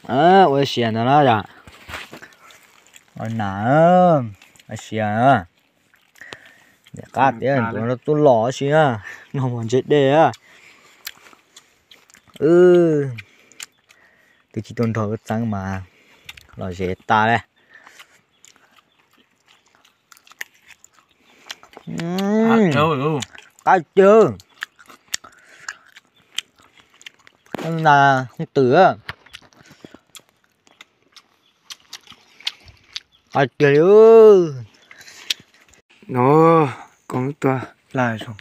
Ua siav ntawd na yom. Ua nas, ua siav. Niam qab tias ntuav rau tuaj los si na, no mas ntshe dej. Twb tsis tuaj nrog wb txeeb mas lom zem tas li. Qab tiag. Nas hooj twm. Qab tiag li. No, koob tuaj laj zoo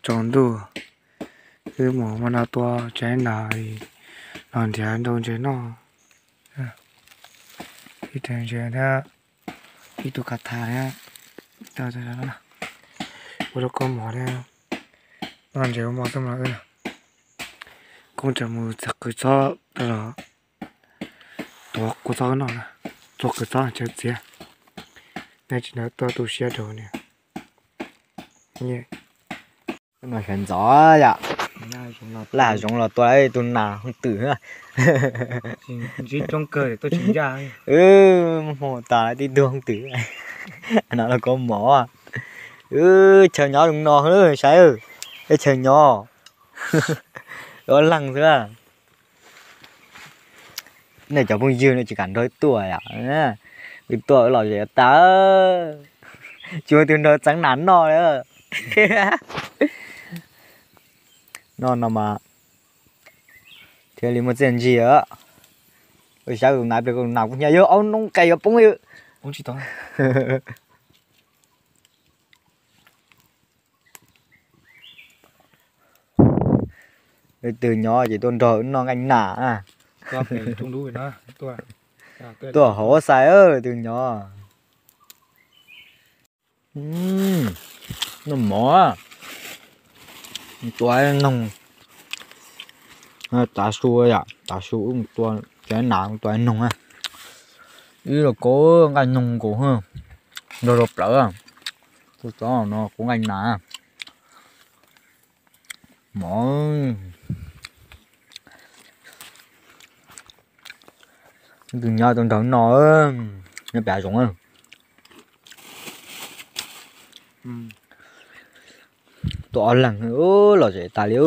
tsaus ntuj, wb mus hmo no tua tsev nas, los nrhiav nrau ntses noj. Ib tug ntses thiab, ib tug ka tha thiab, ua rau koob mov thiab, noj ntses ua mov xwb mas. Koob tseem mus txog qws txob tau los tuav qws txob noj na, tuav qws txob tsaws txiav, nej tsis ntawd tuaj tu siab rau niam. No sawv ntxov yom, laj hav zoov los tua ib tug nas hooj twm. Muaj hmoo tas tib tug hooj twm, no los koob mov. Chaw nyob zoo no saib, chaw nyob, ob leeg xwb. Nej cov phooj ywg nej tsis kam nrog wb tuaj yom, wb tuaj wb lom zem tas, tsis muaj tus nrog txeeb nas noj li. No no mas thiaj li muaj txiaj ntsig. Ua saib tus nas pliag, tus nas kuj hnyav, yog ob noob qes yuav poob li. Leej twg nyob ces tuaj nrog wb noj nqaij nas. Tuaj hauv xais leej twg nyob. Noj mov, tua noog, tav su yom, tav su tua, cov nas tua noog. Ib los kov nqaij noog nkaus, nrog rau plawv. Tus tod no kov nqaij nas. Mov, leej twg nyob tuaj nrog noj, nyob pem hav zoov. Tuaj ob leeg, lom zem tas li.